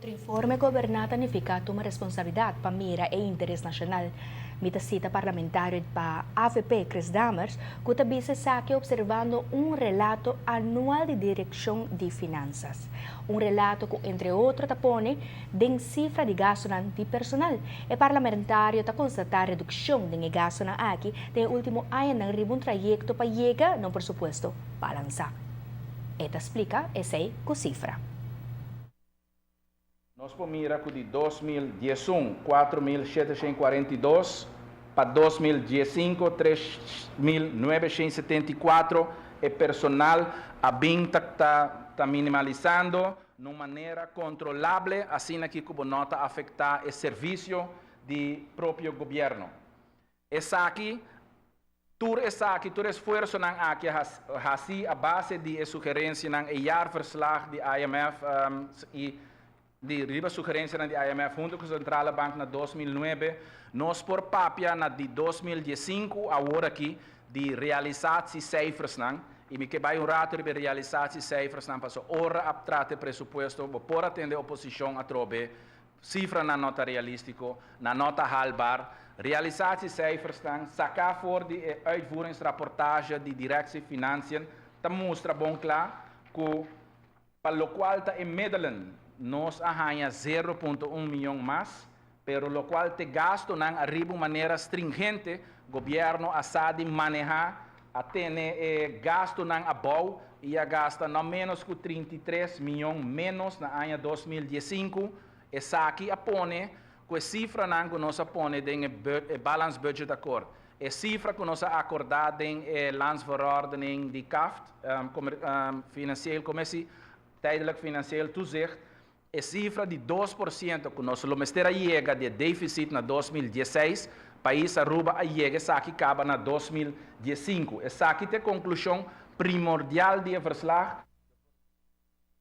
Otro informe: goberná ta nifiká tuma responsabilidat pa mira e interes nashonal. Mi ta sita parlamentario pa AVP, Chris Dammers, ku ta bisa esaki opservando un relato anual di Direkshon di Finansas. Un relato ku, entre otro, ta pone den sifra di gastunan di personal. E parlamentario ta konstatá redukshon di gastunan aki den último añanan riba un trayekto pa yega na un presupuesto balansá. E ta splika esei ku sifra. Nos por mira ku di 2011, 4.742 pa 2015, 3.974, e personal a bin ta minimalisando di un manera kontrolabel, asina ku no ta afektá e servisio di propio gobièrnu. Esaki, tur esaki, tur esfuersonan aki hasi a base di sugerensianan e jaarverslag di IMF i di riba sugerensia di IMF huntu ku Centrale Bank na 2009, nos por papia na di 2015 awor aki di realisatiecijfers nan, i mi ke bai un ratu di realisatiecijfers nan, paso ora a trata presupuesto, bo por a tende oposishon atrobe, sifranan no ta realístiko, nan no ta haalbaar. Realisatiecijfers nan, saká for di uitvoeringsrapportage di Directie Financiën, ta mustra bon kla ku pa lokual ta e middelen, nos a haña 0.1 mion mas, pero lokual ta gastunan riba manera stringente, gobièrnu a sa di manehá, a tene gastunan abou i a gasta no menos ku 33 mion menos na aña 2015. Esaki a pone ku e sifranan ku nos a pone den e balanced budget akkoord. E sifra ku nos a akordá den e landsverordening di CAFT, financieel commissie, tijdelijk financieel toezicht, e sifra di 2% ku nos lo mester a yega di défisit na 2016, pais Aruba a yega esaki kaba na 2015. Esaki ta e konklushon primordial di verslag.